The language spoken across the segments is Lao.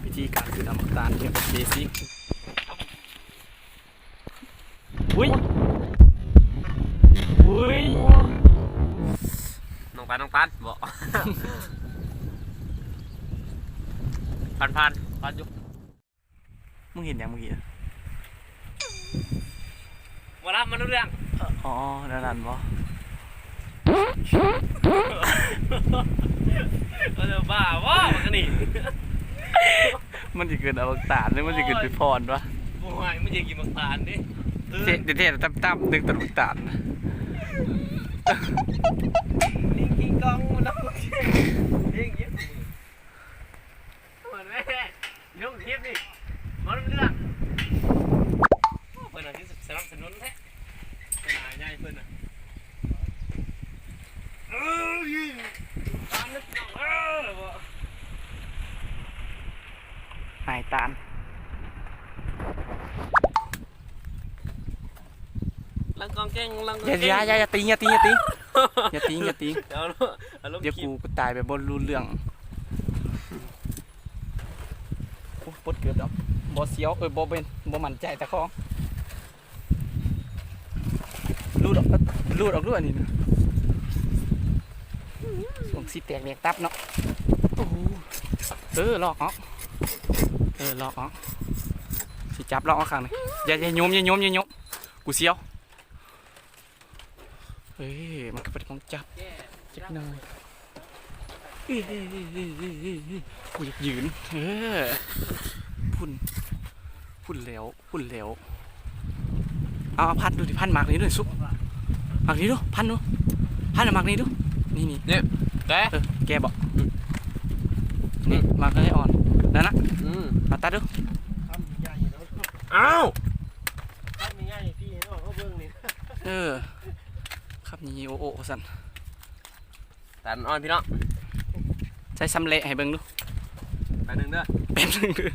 ວິທີການຂຶ້ນເອົາໝາກຕານເປັນເບສິກ. ອຸ້ຍ ອຸ້ຍ ນ້ອງປານ ນ້ອງປານ ບໍ່ ຜ່ານໆ ຜ່ານຢູ່. ມຶງເຫັນຫຍັງມື້ກີ້? ບໍ່ລະ ມັນຮູ້ເລື່ອງ. ອໍ ແນວນັ້ນບໍ່? ເອີ ບ້າບໍ່ບັກນີ້? ມັນຊິຂຶ້ນເອົາບັກຕານ ຫຼືມັນຊິຂຶ້ນໄປຟ້ອນວະ? ໂອ້ຍ ມັນຢາກກິນບັກຕານເດ້. ເອີ ເທ ເທຕຳໆ ດຶງຕົ້ນບັກຕານ. ນີ້ກິນກ່ອງມັນເນາະ ນີ້ກິນ ມັນແມ່ ລົງຄລິບນີ້ ບໍ່ຮູ້ເລື່ອງ. ໂອ້ ເພິ່ນວ່າຊິສະໜັບສະໜູນແທ້ ເປັນນາຍໃຫຍ່ເພິ່ນນະ. ເອີຍ ຕາມເດີພີ່ນ້ອງເອີຍ ນາຍຕານ. ລັງກອງແກງ ລັງກອງແກງ. ຢ່າ ຢ່າ ຢ່າຕີ ຢ່າຕີ ຢ່າຕີ ຢ່າຕີ ຢ່າຕີ. ເອົາ ເອົາລົງ ດຽວ ຄລິບ ກູ ກູຕາຍແບບບໍ່ຮູ້ເລື່ອງ. ໂອ້ ປົດເກີບດອກ ບໍ່ສຽວ ເອີ ບໍ່ເປັນ ບໍ່ໝັ້ນໃຈຕາຂອງ. ຫຼຸດອອກ ຫຼຸດອອກດ້ວຍນີ້ນະ. ຊ່ວງຊິແຕກແດກຕັບເນາະ. ໂອ້ໂຫ ເອີ ລອກອອກ ເອີ ລອກອອກ. ຊິຈັບລອກອອກຂ້າງນີ້. ຢ່າ ຢ່າໂຍມ ຢ່າໂຍມ ຢ່າໂຍມ ກູສຽວ. ເອີ ມັນກໍເປັນຂອງຈັບຈັກໜ້ອຍ. ເອີ ເອີ ເອີ ເອີ ເອີ ເອີ ເອີ ກູຢາກຢືນ. ເອີ ພຸ້ນ ພຸ້ນແລ້ວ ພຸ້ນແລ້ວ. ເອົາ ເອົາພັນດູ ພັນໝາກນີ້ດູສຸກ. ໝາກນີ້ດູ ພັນດູ ພັນໝາກນີ້ດູ. ນີ້ ນີ້ ນີ້ ແກະ ເອີ ແກະບໍ່? ອືມ ນີ້ ນີ້ ໝາກໄດ້ອ່ອນນັ້ນນະ. ອືມ ມາຕັດດູ. ອ້າວ ຄຳໃຫຍ່ໆ ພີ່ນ້ອງເຮົາເບິ່ງນີ້. ເອີ ຄຳໃຫຍ່ໆ ໂອ້ໆ ວ່າຊັ້ນ. ຕານອ່ອນພີ່ນ້ອງ ໃສ່ຊຳແຫຼະໃຫ້ເບິ່ງດູ. ແປັບໜຶ່ງເດີ ແປັບໜຶ່ງເດີ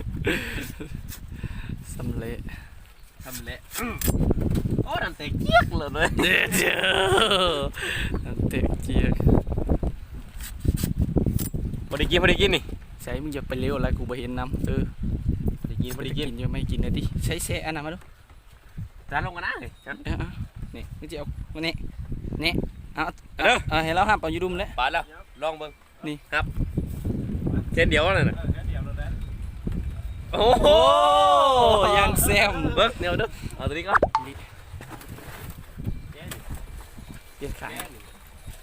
ຊຳແຫຼະ ຊຳແຫຼະ. ໂອ້ ນ້ຳແຕກຈຽກເລີຍເວີຍ. ເດີ ເດີ ນ້ຳແຕກຈຽກ. ພໍໄດ້ກິນ ພໍໄດ້ກິນນີ້. ໃສ ມຶງຢ່າໄປເລວຫຼາຍ ກູບໍ່ເຫັນນຳ. ເອີ ພໍໄດ້ກິນ ພໍໄດ້ກິນ ກິນຢູ່ ໄມ່ກິນໄດ້ຕິ. ໃສ່ແຊ່ອັນນັ້ນມາດູ. ຈານລົງກັນນະ ເອີ ເອີ ນີ້ ນີ້ຊິເອົາ ນີ້ ນີ້ ເອົາ ເອົາ ເອົາ ໃຫ້ລາວຮັບເອົາຢູ່ດຸມແຫຼະ. ປາດແລ້ວ ລອງເບິ່ງ ນີ້ ຮັບ ເສັ້ນດຽວນັ້ນນະ. ໂອ້ໂຫ ຢ່າງແຊມ. ເບິ່ງ ດຽວເດີ ເອົາຕົວນີ້ກ່ອນ. ປ່ຽນຂ້າງ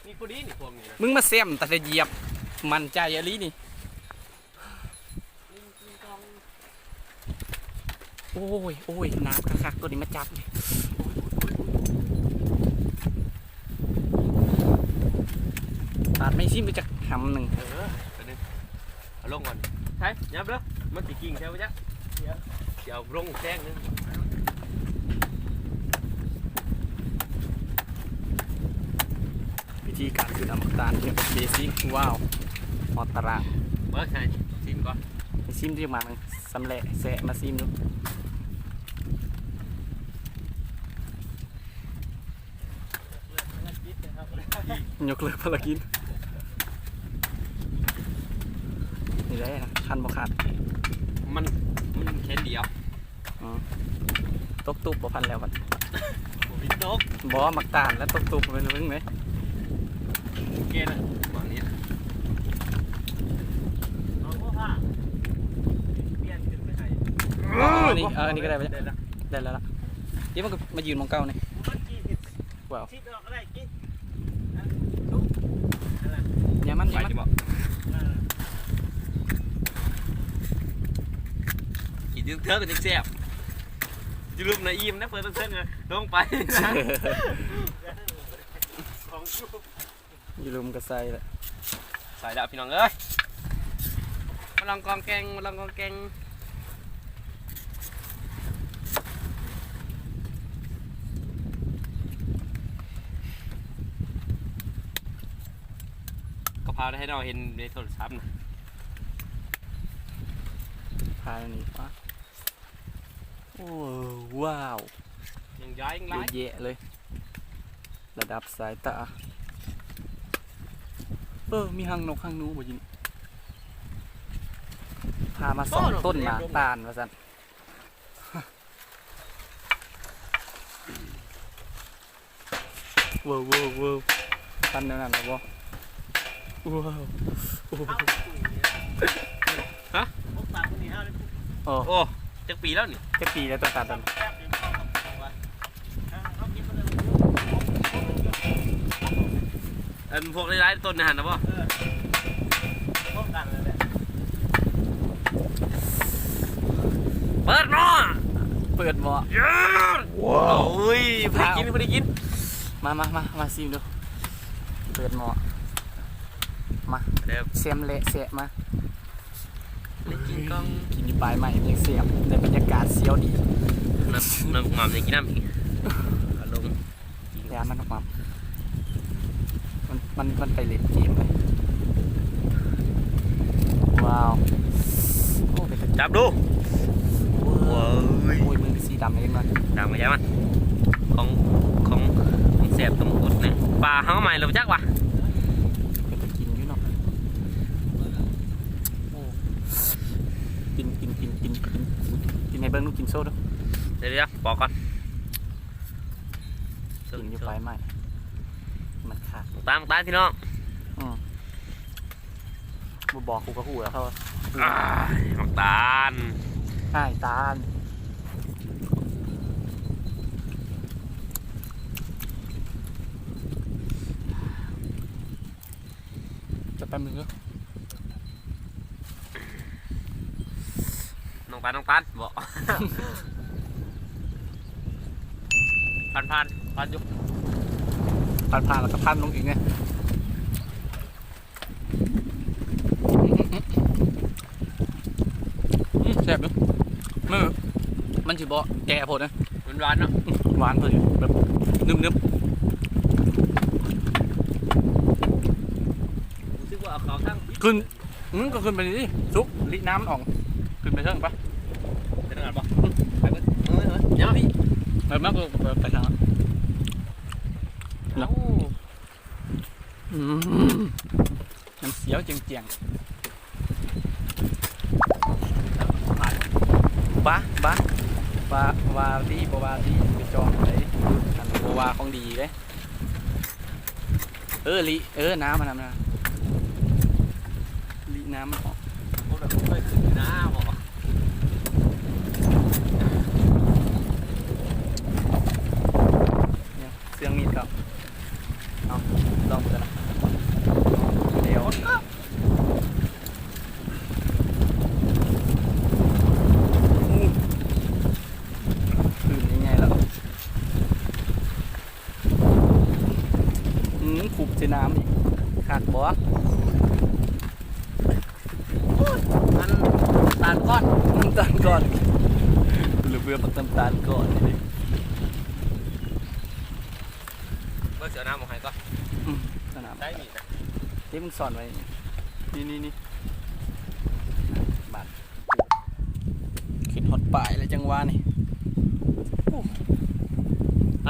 ນີ້ພໍດີນີ້ ພວກນີ້ນະ. ມຶງມາແຊມ ຕາແຕ່ຢຽບ ໝັ້ນໃຈອີ່ຫຼີນີ້. ໂອ້ຍ ໂອ້ຍ ໜາມຄັກໆ ໂຕນີ້ມາຈັບນີ້. ໂອ້ຍ ໂອ້ຍ ໂອ້ຍ ໂອ້ຍ ປາດໄມ້ຊິມໄປຈັກຫຳໜຶ່ງ. ເອີ ເອົາລົງກ່ອນ ໃສ່ ຫຍັບເດີ ມັນຊິກິ້ງໃສ່ບໍ່ຈັກ. ດຽວ ຊິເອົາລົງແຊງໜຶ່ງ. ວິທີການຂຶ້ນເອົາໝາກຕານເປັນເບສິກ. ວ້າວ ຮອດຕາລາງ. ເບິ່ງໃຫ້ຊິມກ່ອນ ໃຫ້ຊິມຈັກໝາກໜຶ່ງ. ຊຳແຫຼະແຊະມາຊິມດູ. ຍົກເລີກພາລະກິດ. ນີ້ແຫຼະ ຄັນບໍ່ຂາດ ມັນ ມັນແຂນດຽວ. ອືມ ຕົກຕຸບບໍ່ ພັນແລ້ວບັດ. ບໍ່ມີຕົກ ບໍ່ ໝາກຕານແລ້ວຕົກຕຸບ ເບິ່ງເດ້. ໂອເຄນະ ໝາກນີ້ນະ ເອົາບໍ່ພາ ປ່ຽນຂຶ້ນໄປໃຫ້. ເອົາອັນນີ້ ເອົາອັນນີ້ກໍໄດ້ ໄດ້ລະ ໄດ້ແລ້ວລະ. ເອີ ມັນກໍມາຢືນໝ່ອງເກົ່ານີ້. ມັນກີ້ ວ້າວ ຊິດອອກກໍໄດ້ກິນ. ຢ່າມັນ ຢ່າມັນ ກິນຢູ່ເທິງກໍຈັ່ງແຊບ. ຢູ່ລຸ່ມນະອີ່ມນະ ເປີດເທິງນະ ລົງໄປ. ຢູ່ລຸ່ມກໍໃສ່ລະ ໃສ່ລະພີ່ນ້ອງເອີຍ. ມາລອງກອງແກງ ມາລອງກອງແກງ. ກະເພົາໃຫ້ນ້ອງເຫັນໃນໂທລະສັບນະ ພານີ້ປະ. ໂອ້ ວ້າວ ຍັງໃຫຍ່ ຍັງຫຼາຍ ເຍອະແຍະເລີຍ. ລະດັບສາຍຕາ. ເອີ ມີຮັງນົກຮັງໜູບໍ່ຢູ່ນີ້? ພາມາສອງຕົ້ນໝາກຕານວ່າຊັ້ນ. ເວີ ເວີ ເວີ ທັນແນວນັ້ນແລ້ວບໍ່? ວ້າວ ໂອ້ ຮະ? ໂອ້ ຈັກປີແລ້ວນີ້? ຈັກປີແລ້ວຕົ້ນຕານຕົ້ນ? ອັນພວກຫຼາຍໆຕົ້ນໃນຫັ້ນນະບໍ່? ເອີ ພ້ອມກັນນັ້ນແຫຼະ. ເປີດໝໍ້ ເປີດໝໍ້. ວ້າວ ໂອ້ຍ ບໍ່ໄດ້ກິນ ບໍ່ໄດ້ກິນ. ມາ ມາ ມາ ມາຊີມດູ. ເປີດໝໍ້ ມາ ເດີ ແຊມແລະແຊະມາ. ໄດ້ກິນກ່ອງ ກິນຢູ່ປາຍໄມ້ຍັງແຊບ ໄດ້ບັນຍາກາດສຽວດີ. ນ້ຳ ນ້ຳໝາກຍັງກິນນ້ຳອີກ ອາລົມ. ຢ່າມັນອອກມາ ມັນ ມັນ ມັນໄປຫຼິ້ນເກມເລີຍ. ວ້າວ ໂອ້ ເປັນຕາ ຈັບດູ. ໂອ້ຍ ໂອ້ຍ ມືສີດຳເຫັນບໍ່? ດຳກະຢ່າມັນ ຂອງ ຂອງ ຂອງແຊບຕ້ອງອົດນີ້. ປາເຮົາໃໝ່ແລ້ວຈັກຫວາ? ເປັນຕາກິນຢູ່ເນາະ. ໂອ້ ກິນ ກິນ ກິນ ກິນ ກິນ ກິນໃຫ້ເບິ່ງດູ ກິນໂຊດູ. ດຽວໆ ປອກກ່ອນ. ກິນຢູ່ປາຍໄມ້ ມັນຂາດ ຕາມ ຕາມພີ່ນ້ອງ. ອືມ ບໍ່ບອກກູກະຮູ້ແລ້ວເຂົາວ່າ ອ້າຍ ໝາກຕານ ອ້າຍຕານ. ຈະແປັບໜຶ່ງເດີ ນ້ອງຕານ ນ້ອງຕານ ບໍ່ ຜ່ານ ຜ່ານ ຜ່ານຢູ່ ຜ່ານ ຜ່ານ ແລ້ວກໍຜ່ານລົງອີກເດ້. ອືມ ແຊບຢູ່ ມັນ ມັນຊິບໍ່ແກ່ໂພດເດ້ ມັນຫວານເນາະ. ອືມ ຫວານພໍດີ ແບບໜຶບໆ. ຮູ້ສຶກວ່າເອົາເຂົ້າທາງຜິດ ຂຶ້ນ ອືມ ກໍຂຶ້ນໄປນີ້ ສຸກ ລິນ້ຳມັນອອກ ຂຶ້ນໄປເທິງໄປ ໄປທາງນັ້ນບໍ່? ອືມ ໄປເບິ່ງ ເອີ ເອີ ເອີ ຍ່າງມາພີ້ ໄປມາ ໄປທາງນັ້ນ ເອົ້າ ອືມ ນ້ຳສຽວຈຽງໆ. ບາ ບາ ວ່າ ວ່າດີ ບໍ່ວ່າດີ ໄປຈອງໄປ ອັນ ບໍ່ວ່າຂອງດີເດ້. ເອີ ລິ ເອີ ນ້ຳມັນ ນ້ຳມັນ ລິນ້ຳມັນອອກ ບໍ່ໄດ້ເຄີຍຂຶ້ນນາບໍ່? ເຊື່ອງມີດເຂົາ ເອົາ ລອງເບິ່ງກັນນະ ດຽວ ອື້ ຄືນໃຫຍ່ໆ ແລ້ວ ອືມ ຄຸບໃສ່ນ້ຳອີກ ຄັກບໍ່? ໂອ້ຍ ອັນ ນ້ຳຕານກ້ອນ ນ້ຳຕານກ້ອນ ລະເບືອບັກນ້ຳຕານກ້ອນນີ້. ເບິ່ງຊິເອົານ້ຳອອກໃຫ້ກ່ອນ. ອືມ ເອົານ້ຳ ໃຊ້ມີດນະ ທີ່ມຶງຊ້ອນໄວ້ ນີ້ ນີ້ ນີ້ ບາດ ຂຶ້ນຮອດປ້າຍແລ້ວ ຈັງຫວະນີ້. ໂອ້ ໄປ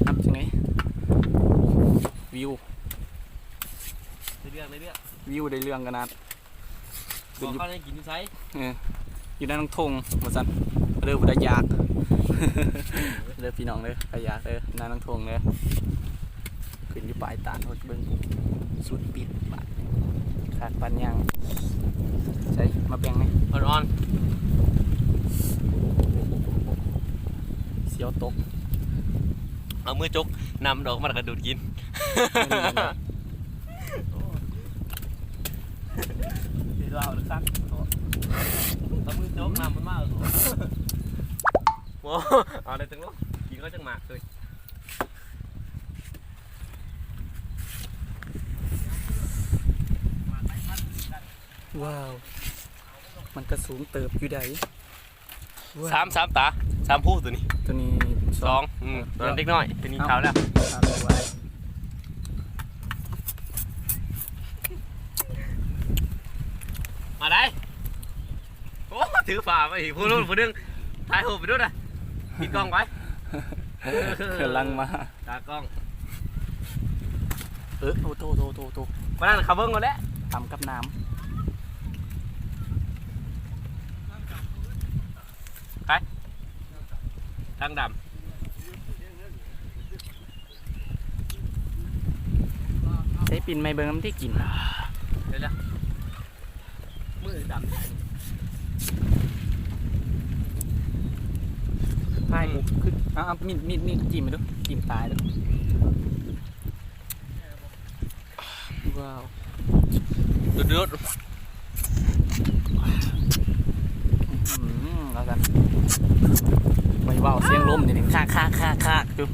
ນັບ ນັບຈັ່ງໃດ? ວິວ ໄດ້ເລື່ອງ ໄດ້ເລື່ອງ ວິວໄດ້ເລື່ອງຂະໜາດ. ບໍ່ ເຂົາໄດ້ກິນຢູ່ໃສ? ເອີ ຢູ່ໃນໜອງທົ່ງວ່າຊັ້ນ ເດີ ຜູ້ໃດຢາກ ເດີພີ່ນ້ອງເດີ ໃຜຢາກເດີ ໃນໜອງທົ່ງເດີ ຂຶ້ນຢູ່ປາຍຕານພຸ້ນ ເບິ່ງ ສຸດປິດບາດ ຄັກປານຫຍັງ. ໃສ່ ມາແບ່ງແດ່ ອ່ອນໆ ສຽວຕົກ ເອົາມືຈົກນ້ຳດອກ ມັນກະດູດກິນ. ເອົາມືຈົກນ້ຳມັນມາ ໂອ້ ເອົາໄດ້ຈັ່ງໂລ ກິນເຂົາຈັ່ງໝາກເລີຍ. ວ້າວ ມັນກະສູງເຕີບຢູ່ໃດ໋. ສາມ ສາມຕາ ສາມພູໂຕນີ້ ໂຕນີ້ສອງ ສອງ ອືມ ເອີ ໂຕນັ້ນເດັກນ້ອຍ ໂຕນີ້ເຖົ້າແລ້ວ ເອົາ ເອົາໄວ້ ມາໄດ້ ໂອ້ ຖືຝາໄປອີກ ຜູ້ ຜູ້ໜຶ່ງ ຖ່າຍຮູບໄປດູນະ ຕິດກ້ອງໄວ້ ກຳລັງມາ ຕາກ້ອງ ເອີ ໂອ້ ໂຕ ໂຕ ໂຕ ໂຕ ປານນັ້ນເຂົາເບິ່ງໂລດແຫຼະ ຕຳກັບນ້ຳ ເ ຕັ້ງດຳ ໃຊ້ປິ່ນໄມ້ເບິ່ງມັນໄດ້ກິນ ເດີລະ ມືດຳ ພາຍໝູກ ເອົາ ເອົາ ມີດ ມີດ ມີດ ຈິ້ມໃຫ້ດູ ຈິ້ມຕາໃຫ້ດູ. ວ້າວ ເດືອດໆ ອືມ ວ່າຊັ້ນ ໄປເວົ້າສຽງລົມນີ້ ຄາກໆໆໆ ຢູ່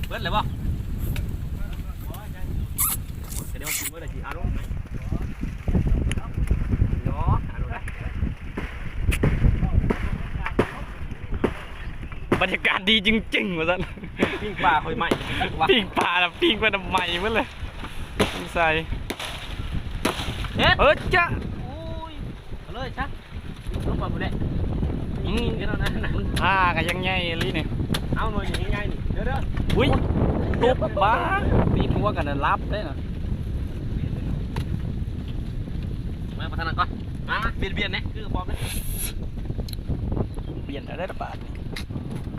ເບິດແລ້ວບໍ່? ກະໄດ້ວ່າກິນເບິດແລ້ວຊິເອົາລົງ ເນາະ ເອົາລົງໄດ້. ບັນຍາກາດດີຈິງໆ ວ່າຊັ້ນ ປີ້ງປາຂ້ອຍໄໝ້ ປີ້ງປາລະປີ້ງໄປນຳໄໝ້ໝົດເລີຍ ສົງໄສ ເຮັດ ເອີ ຈະ ໂອ້ຍ ເອົາເລີຍຊະ ລົງໄປພຸ້ນແຫຼະ ອືມ ກິນກັນເອົານັ້ນນະ ມັນພາກະຍັງໃຫຍ່ອີ່ຫຼີນີ້ ເອົາໜ່ວຍນີ້ໃຫຍ່ໆນີ້ ເດີໆ ອຸ້ຍ ຕົບບາດ ຕີຫົວກັນນະ ຫຼັບເດ້ນະ ມາປະທານນັ້ນກ່ອນ ມາ ມາ ບຽນໆແດ່ ຄືປອມເດ້. ປ່ຽນແລ້ວໄດ໋ລະບາດນີ້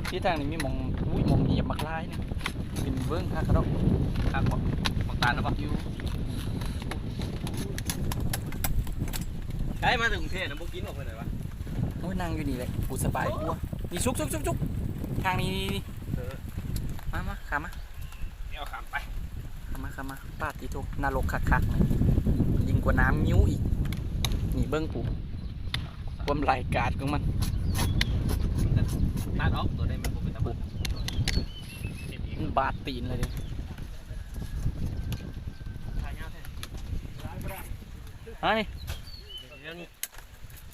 ທີ່ທາງນີ້ມີໝ່ອງ ອຸ້ຍ ໝ່ອງຫຽບບັກຫຼາຍນີ້ ຂຶ້ນເບິ່ງຄັກກະດອກ ຄັກບໍ່ ບັກຕານນະບໍ່ ຢູ່ ໄກ ມາແຕ່ກຸງເທບນະ ບໍ່ກິນບໍ່ເພິ່ນວ່າ ໂອ້ຍ ນັ່ງຢູ່ນີ້ແຫຼະ ກູສະບາຍກວ່າ ນີ້ ສຸກໆໆ ທາງນີ້ ນີ້ ນີ້ ເອີ ມາ ມາ ຂ້າມມາ ແນວຂ້າມໄປ ຂ້າມມາ ຂ້າມມາ ປາດຕິໂທ ນະລົກຄັກໆ ນີ້ ຍິ່ງກວ່ານ້ຳງິ້ວອີກ ນີ້ເບິ່ງປູ ຄວາມຫຼາຍກາດຂອງມັນ ຕັດອອກ ຕົວໃດມັນບໍ່ເປັນຕາເບິ່ງ ມັນບາດຕີນເລີຍເດ້ ຫານີ້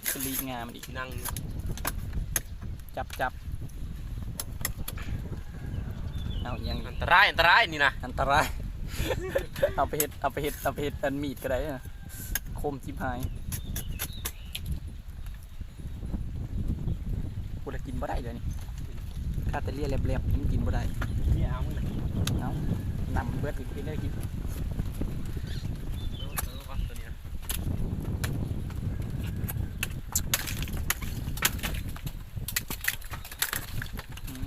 ຄືລີກງາມັນອີກ ນັ່ງ ຈັບ ຈັບ ເອົາອີ່ຫຍັງ ອັນຕະລາຍ ອັນຕະລາຍນີ້ນະ ອັນຕະລາຍ ເອົາໄປເຮັດ ເອົາໄປເຮັດ ເອົາໄປເຮັດອັນມີດກະໄດ້ນະ ຄົມຊິບຫາຍ ພຸ້ນລະກິນບໍ່ໄດ້ດຽວນີ້ ຄາແຕ່ເລຍແຫຼບໆ ມັນກິນບໍ່ໄດ້ ເລຍເອົາ ເອົາ ນຳເບິດອີກ ເຮັດແນວກິນ ອືມ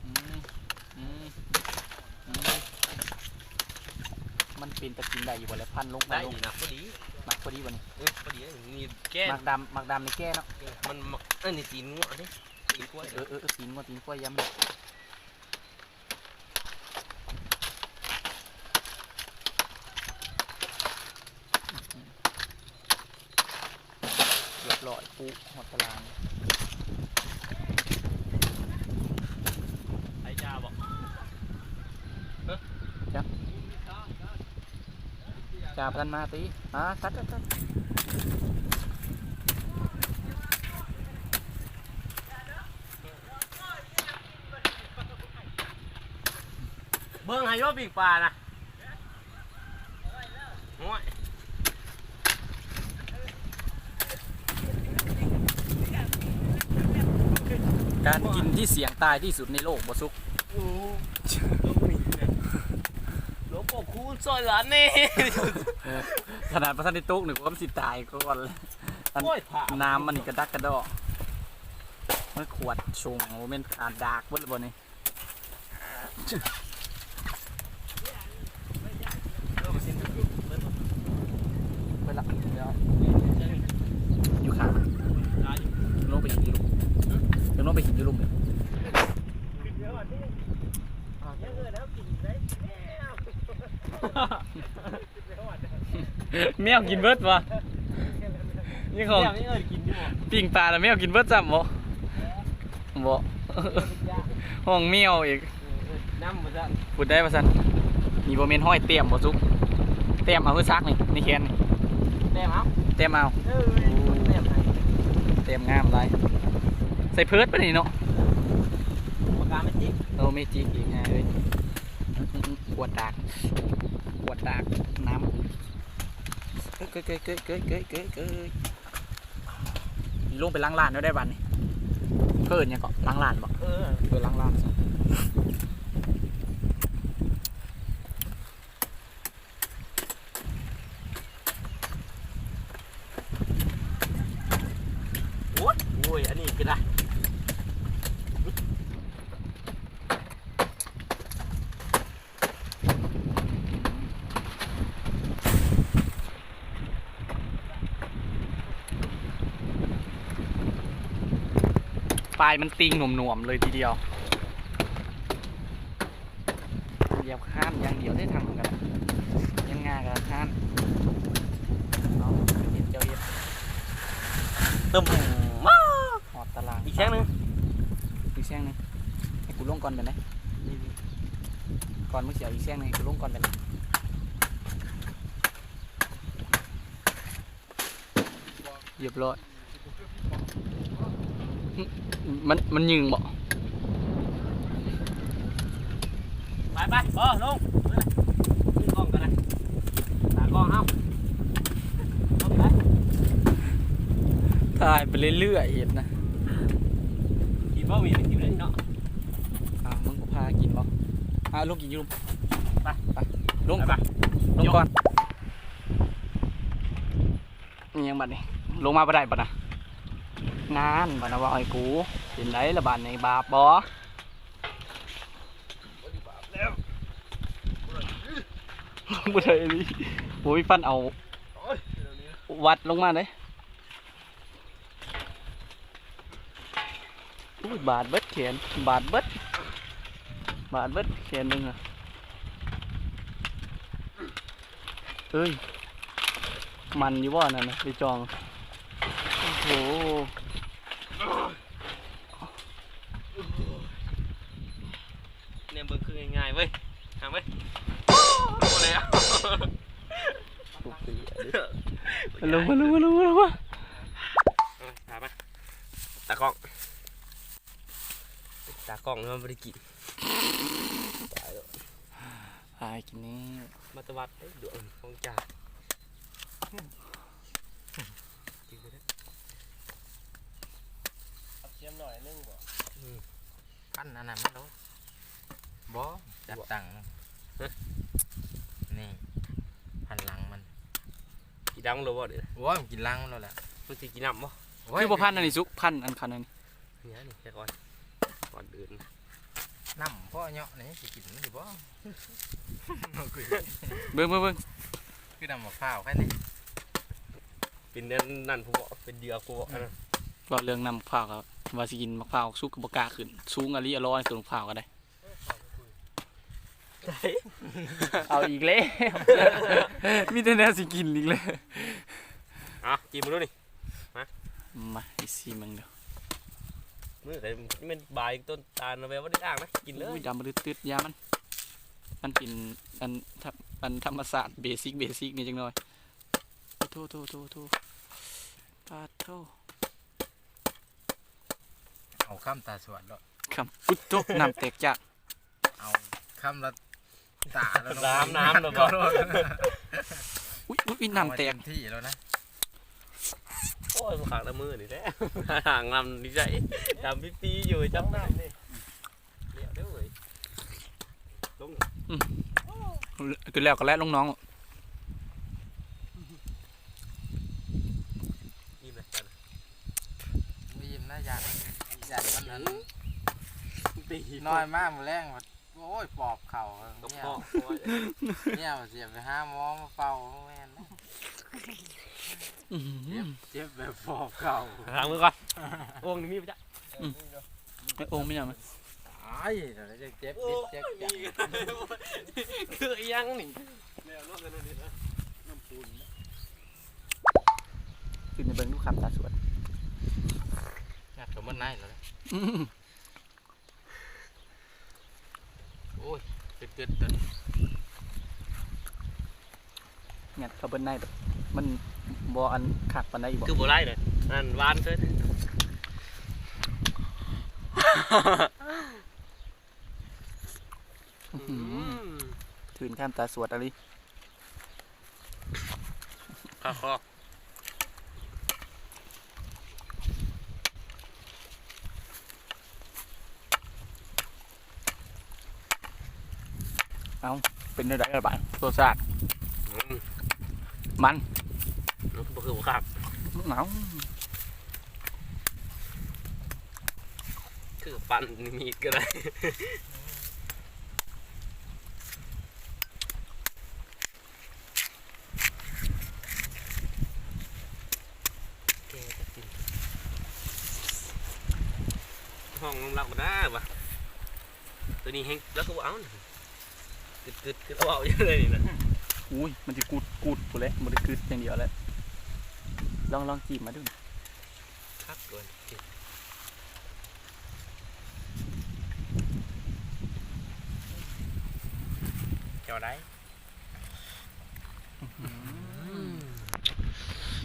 ອືມ ອືມ ອືມ ມັນເປັນຕາກິນໄດ້ຢູ່ບໍ່ລະ ພັນລົງ ໄດ້ ພັນລົງ ນີ້ນະ ພໍດີ ໝາກພໍດີບໍ່ນີ້ ເອີ ພໍດີ ນີ້ແກ່ ໝາກດຳ ໝາກດຳນີ້ແກ່ເນາະ ເອີ ມັນໝາກ ອັນນີ້ຕີນງົວເດ້ ຕີນຄວາຍ ເອີ ເອີ ຕີນງົວ ຕີນຄວາຍ ຢຳ ຮຽບຮ້ອຍ ປຸ ຮອດຕະລາງ ໃຊ້ຢາບໍ່? ຮະ? ຈັກ ຢາບໍ່ທັນມາຕິ ອ່າ ຕັດ ຕັດ ຕັດ. ເບິ່ງໃຫ້ຢູ່ປີ້ງປານະ ໂອ້ຍ ການກິນທີ່ສ່ຽງຕາຍທີ່ສຸດໃນໂລກບໍ່ສຸກ ໂອ້ ຫຼວງພໍ່ຄູນຊ່ອຍຫຼານແດ່ ຂະໜາດບໍ່ທັນໄດ້ຕົກນີ້ ກວມຊິຕາຍກ່ອນ ອັນ ໂອ້ຍ ນ້ຳມັນນີ້ກະດັກກະດໍ ມັນຂວດຊົງ ບໍ່ແມ່ນອາດດາກເບິດແລ້ວບໍ່ນີ້? ເບິດລະ ດຽວ ຢູ່ຂ້າງ ລົງໄປກິນຢູ່ລຸ່ມ ລົງໄປກິນຢູ່ລຸ່ມເລີຍ. ແມວກິນເບິດບໍ່? ນີ້ຂອງ ແມວຍັງເອີ້ນກິນຢູ່ບໍ່? ປີ້ງປາລະແມວກິນເບິດຊ້ຳບໍ່? ບໍ່ ຮ້ອງແມວອີກ ເອີ ເອີ້ນນຳວ່າຊັ້ນ ພຸດໄດ້ວ່າຊັ້ນ ນີ້ບໍ່ແມ່ນຫ້ອຍແຕ້ມບໍ່ສຸກ ແຕ້ມເອົາຄືຊັກນີ້ ໃນແຂນນີ້ ແຕ້ມເອົາ ແຕ້ມເອົາ ເອີ ແຕ້ມໃຫ້ ແຕ້ມງາມຫຼາຍ ໃສ່ເພີດປານນີ້ເນາະ ປາກກາແມັດຈິກ ໂອ້ ແມັດຈິກອີກ ຫາເອີຍ ຂວດດາກ ຂວດດາກນ້ຳ ເກີຍໆໆໆໆ ນີ້ລົງໄປລ້າງລານແນວໃດບາດນີ້ ເອີ້ນຫຍັງເກາະ ລ້າງລານບໍ່ ເອີ ເອີ ລ້າງລານ ໂອ້ຍ ໂອ້ ປາຍມັນຕິ່ງໜວມໆເລີຍທີດຽວ. ດຽວຮ້ານຢ່າງດຽວເດ້ ທາງນັ້ນກໍໄດ້ ຍັງງາກໍຮ້ານເນາະ. ເຮັດເຈົ້າເຮັດ ຕຶມ ຮອດຕະຫຼາດ. ອີກແສງໜຶ່ງ ອີກແສງໜຶ່ງ ໃຫ້ກູລົງກ່ອນໄປໄດ໋. ກ່ອນ ມຶງຊິເອົາອີກແສງໜຶ່ງ ໃຫ້ກູລົງກ່ອນໄປໄດ໋. ຮຽບຮ້ອຍ. ອືມ ມັນ ມັນຍິງບໍ່? ໄປໆ ບໍ່ລົງ ເອົາກ້ອງກໍໄດ້ ຕາກ້ອງເຮົາ ລົງໄປ ຖ່າຍໄປເລື້ອຍໆ ເຮັດນະ. ກິນບໍ່ມີ ໄປກິນເລີຍເນາະ. ອ້າວ ມຶງບໍ່ພາກິນບໍ່? ອ້າວ ລົງກິນຢູ່ ໄປ ໄປ ລົງ ໄປ ລົງກ່ອນ. ອີຫຍັງບັດນີ້ ລົງມາບໍ່ໄດ້ບັດນະ. ນານ ບັດນະ ເວົ້າໃຫ້ກູ ເປັນໃດລະບັດນີ້ ບາບບໍ່? ບໍ່ໄດ້ອີ່ຫຼີ ບໍ່ມີຟັນເອົາວັດລົງມາເດ້. ໂອ້ຍ ບາດເບິດແຂນ ບາດເບິດ ບາດເບິດແຂນໜຶ່ງອະ. ເອີຍ ມັນຢູ່ບໍ່ນັ້ນນະ ໄປຈ່ອງ. ໂອ້ໂຫ ແນມເບິ່ງຄືງ່າຍໆເວີຍ ຫາເວີຍ ບໍ່ແລ້ວ ລົງມາ ລົງມາ ລົງມາ ລົງມາ. ເອີ ຕາມມາ ຕາກ້ອງ ຕາກ້ອງມັນບໍ່ໄດ້ກິນ ຕາຍແລ້ວ ອາຍກິນນີ້ ມາແຕ່ວັດເດ້ ດວງຂອງຈາ ກິນໄປເດີ້ ເອົາສຽມໜ້ອຍໜຶ່ງບໍ່? ອືມ ພັນອັນນັ້ນມາໂລດ ບໍ່ ຈັດຕັ້ງ ຮະ ນີ້ ພັນຫຼັງມັນ ກິນຫຼັງໂລດບໍ່ເດ້? ໂອ້ຍ ມັນກິນຫຼັງມັນໂລດແຫຼະ ມັນຊິກິນນ້ຳບໍ່? ໂອ້ຍ ຄືບໍ່ພັນອັນນີ້ສຸກ ພັນອັນຄັນອັນນີ້ ນີ້ ນີ້ແຕ່ກ່ອນ ກ່ອນອື່ນ ນ້ຳພໍເຍາະນີ້ຊິກິນມັນຢູ່ບໍ່? ເບິ່ງ ເບິ່ງ ເບິ່ງ ຄືນ້ຳໝາກພ້າວຄັນນີ້ ເປັນອັນນັ້ນພຸ້ນເບາະ ເປັນເຫຍື່ອພຸ້ນເບາະ. ອືມ ອັນນັ້ນ ເວົ້າເລື່ອງນ້ຳໝາກພ້າວກໍວ່າຊິກິນໝາກພ້າວສຸກກໍບໍ່ກ້າຂຶ້ນ ສູງອີ່ຫຼີ ອະລໍໂຕໝາກພ້າວກໍໄດ້. ເອົາອີກແລ້ວ ມີແຕ່ແນວຊິກິນອີກແລ້ວ. ເອົາ ກິນເບິ່ງດູນີ້ ມາ ມາ ຊິຊີມເບິ່ງດູ ມື້ໃດແມ່ນບາຍຕົ້ນຕານ ແບບບໍ່ໄດ້ລ້າງນະ ກິນເລີຍ. ໂອ້ຍ ດຳບະລຶດໆ ຢ່າມັນ ມັນເປັນອັນ ທຳ ອັນທຳມະຊາດ ເບຊິກ ເບຊິກນີ້ຈັກໜ້ອຍ. ໂທ້ ໂທ້ ໂທ້ ໂທ້ ປາດໂທ້ ເອົາຄຳຕາສວດໂລດ ຄຳ ອຸດໂທ້ ນ້ຳແຕກຈາກ ເອົາຄຳລະຕາລະ ນ້ຳ ນ້ຳລະບໍ່? ອຸ້ຍ ອຸ້ຍ ອຸ້ຍ ນ້ຳແຕກ ເອົາມາເຕັມທີ່ແລ້ວນະ. ໂອ້ຍ ບໍ່ຄັກລະມື້ນີ້ແຫຼະ ຫາງນ້ຳນີ້ໃສ ດຳປີໆຢູ່ ຈັບນ້ຳນີ້ ແລ້ວເດີ້ເວີຍ ລົງ ອືມ ຂຶ້ນແລ້ວກໍແລ່ນລົງໜອງ. ອີ່ມແລ້ວ ບໍ່ອີ່ມນະ ຢ້ານ ຢ້ານມັນອັນ ຕີ ນ້ອຍມາມື້ແລງ ໂອ້ຍ ປອບເຂົ້າ ກະເພາະ ເມຍວ່າຊິໄປຫາໝໍມາເປົ່າ ບໍ່ແມ່ນນະ. ອືມ ເຈັບ ເຈັບແບບປອບເຂົ້າ ລ້າງມືກ່ອນ ໂອ່ງນີ້ມີບໍ່ຈັກ? ອືມ ໂອ່ງມີຫຍັງ? ຕາຍ ເຈັບ ໂອ້ຍ ເຈັບ ເຈັບ ມີ ຄືອີ່ຫຍັງນີ້? ແລ້ວເນາະ ອັນນີ້ນະ ນ້ຳປູນນະ. ຂຶ້ນໄປເບິ່ງດູຄຳຕາສວດ ງັດເຂົ້າໝົດໃນແລ້ວນະ. ອືມ ໂອ້ຍ ເປັດໆ ຕົວນີ້ ຍັດເຂົ້າເບິດໃນ ມັນບໍ່ອັນຄັກປານໃດອີກບໍ່? ຄືບໍ່ໄດ້ເລີຍ ອັນນັ້ນຫວານເກີນ. ອືມ ອືມ ຖືນຂ້າມຕາສວດອີ່ຫຼີ ຄາຄໍ. ເອົ້າ ເປັນແນວໃດລະບາດ ລົດຊາດ? ອືມ ມັນ ບໍ່ຄືບໍ່ຄັກ ເອົ້າ. ຄືປັ້ນມີດກໍໄດ້. ແກະຈັກກິນ ຫ້ອງລຳລັບບໍ່ໄດ້ວະ. ໂຕນີ້ແຮງ ລາວຄືບໍ່ເອົານະ ກຶດໆ ຄືເວົ້າຢູ່ເລີຍນີ້ນະ. ອຸ້ຍ ມັນຊິກຸດໆ ພຸ້ນແຫຼະ ບໍ່ໄດ້ກຶດຢ່າງດຽວແຫຼະ. ລອງ ລອງຈີບມາດູ ຄັກກ່ອນ. ເຈົ້າໄດ້ ອືມ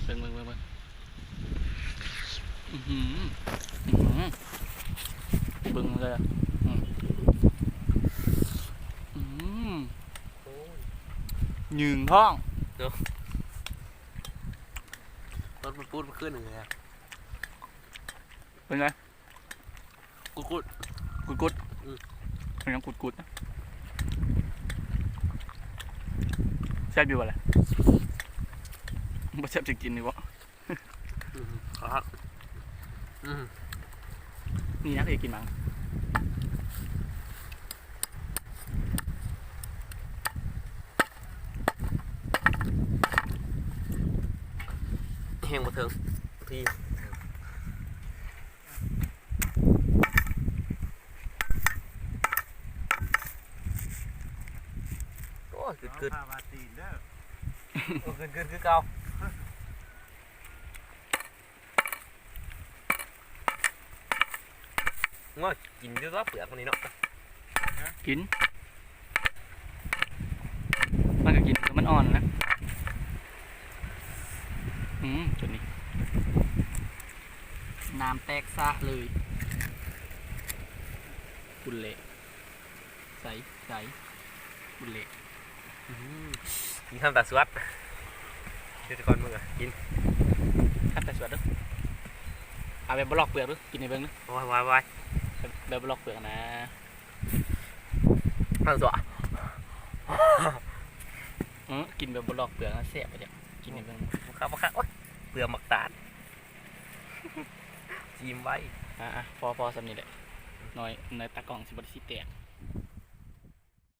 ເບິ່ງ ເບິ່ງ ເບິ່ງ ເບິ່ງ ອືມ ອືມ ເບິ່ງເລີຍ ອືມ ອືມ ໂອ້ຍ ຍືງທ້ອງເນາະ. ລົດມັນປູດມາຂຶ້ນເລີຍ ເປັນໄງ? ກຸດໆ ກຸດໆ ອືມ ມັນຍັງກຸດໆນະ. ແຊບຢູ່ບໍ່ລະ? ບໍ່ແຊບຈະກິນນີ້ບໍ່? ອືມ ຄັກ ອືມ ນີ້ນະ ຄືກິນມັງ ແຮງບໍ່ເຖິງ ພີ້. ໂອ້ຍ ກຶດໆ ໂອ້ຍ ກຶດໆ ຄືເກົ່າ. ໂອ້ຍ ກິນຢູ່ຕົວະເປືອກມັນນີ້ເນາະ. ກິນ ມັນກໍກິນ ມັນອ່ອນນະ. ອືມ ຕົວນີ້ ນ້ຳແຕກສະເລີຍ ພຸ້ນແຫຼະ ໃສ ໃສ ພຸ້ນແຫຼະ. ອືມ ກິນຄຳຕາສວດ ເຮັດກ່ອນ ມຶງ ອະ ກິນຄຳຕາສວດເດີ້. ເອົາແບບບໍ່ລອກເປືອກເດີ້ ກິນໃຫ້ເບິ່ງເດີ້. ໂອ້ຍ ວາຍໆ ແບບ ແບບບໍ່ລອກເປືອກນະ. ເອົາຕົວະ ເອີ ກິນແບບບໍ່ລອກເປືອກນະ ແຊບປະຈັກ ກິນໃຫ້ເບິ່ງ. ບໍ່ຄັກ ບໍ່ຄັກ ໂອ້ຍ ເປືອກໝາກຕານ ຊີມໄວ້. ອ່າໆ ພໍ ພໍສ່ຳນີ້ແຫຼະ ໜ້ອຍ ໃນຕາກ້ອງຊິບໍ່ໄດ້ຊິແຕກ.